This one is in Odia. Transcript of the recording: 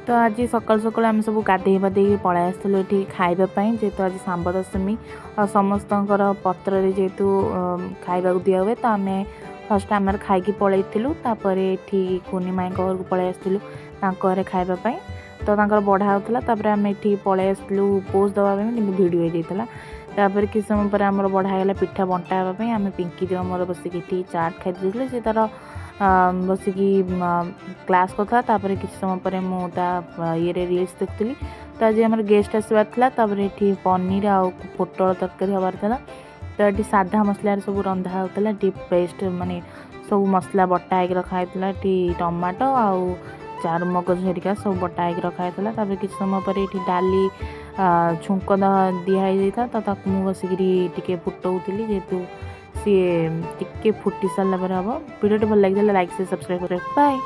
ତ ଆଜି ସକାଳୁ ସକାଳୁ ଆମେ ସବୁ ଗାଧେଇ ପାଧେଇକି ପଳେଇ ଆସିଥିଲୁ ଏଠି ଖାଇବା ପାଇଁ, ଯେହେତୁ ଆଜି ଶାମ୍ବ ଦଶମୀ ଆଉ ସମସ୍ତଙ୍କର ପତ୍ରରେ ଯେହେତୁ ଖାଇବାକୁ ଦିଆ ହୁଏ। ତ ଆମେ ଫାର୍ଷ୍ଟ ଆମର ଖାଇକି ପଳେଇଥିଲୁ। ତାପରେ ଏଠି କୁନି ମାଇଙ୍କ ଘରକୁ ପଳେଇ ଆସିଥିଲୁ ତାଙ୍କ ଘରେ ଖାଇବା ପାଇଁ। ତ ତାଙ୍କର ବଢ଼ା ହେଉଥିଲା। ତାପରେ ଆମେ ଏଠି ପଳେଇ ଆସିଥିଲୁ ପୋଜ୍ ଦେବା ପାଇଁ, କିନ୍ତୁ ଭିଡ଼ିଓ ହେଇଯାଇଥିଲା। ତାପରେ କିଛି ସମୟ ପରେ ଆମର ବଢ଼ା ହେଇଗଲା ପିଠା ବଣ୍ଟା ହେବା ପାଇଁ। ଆମେ ପିଙ୍କି ଦେବ ମୋର ବସିକି ଏଠି ଚାଟ୍ ଖାଇଦେଇଥିଲୁ। ସେ ତା'ର ବସିକି କ୍ଲାସ୍ କରୁଥିଲା। ତାପରେ କିଛି ସମୟ ପରେ ମୁଁ ତା ଇଏରେ ରିଲ୍ସ ଦେଖୁଥିଲି। ତ ଆଜି ଆମର ଗେଷ୍ଟ ଆସିବାର ଥିଲା। ତାପରେ ଏଠି ପନିର ଆଉ ପୋଟଳ ତରକାରୀ ହେବାର ଥିଲା। ତ ଏଠି ସାଧା ମସଲାରେ ସବୁ ରନ୍ଧା ହେଉଥିଲା। ଏଠି ପେଷ୍ଟ, ମାନେ ସବୁ ମସଲା ବଟା ହେଇକି ରଖା ହେଇଥିଲା। ଏଠି ଟମାଟୋ ଆଉ ଚାରୁମଗଜ ହେରିକା ସବୁ ବଟା ହେଇକି ରଖା ହେଇଥିଲା। ତାପରେ କିଛି ସମୟ ପରେ ଏଠି ଡାଲି ଛୁଙ୍କ ଦିଆ ହେଇଯାଇଥିଲା। ତ ତାକୁ ମୁଁ ବସିକିରି ଟିକେ ଫୁଟଉଥିଲି, ଯେହେତୁ ସିଏ ଟିକେ ଫୁଟି ସାରିଲା ପରେ ହେବ। ଭିଡ଼ିଓଟି ଭଲ ଲାଗିଥିଲା, ଲାଇକ୍, ସେୟାର, ସବସ୍କ୍ରାଇବ୍ କରିବେ। ବାଏ।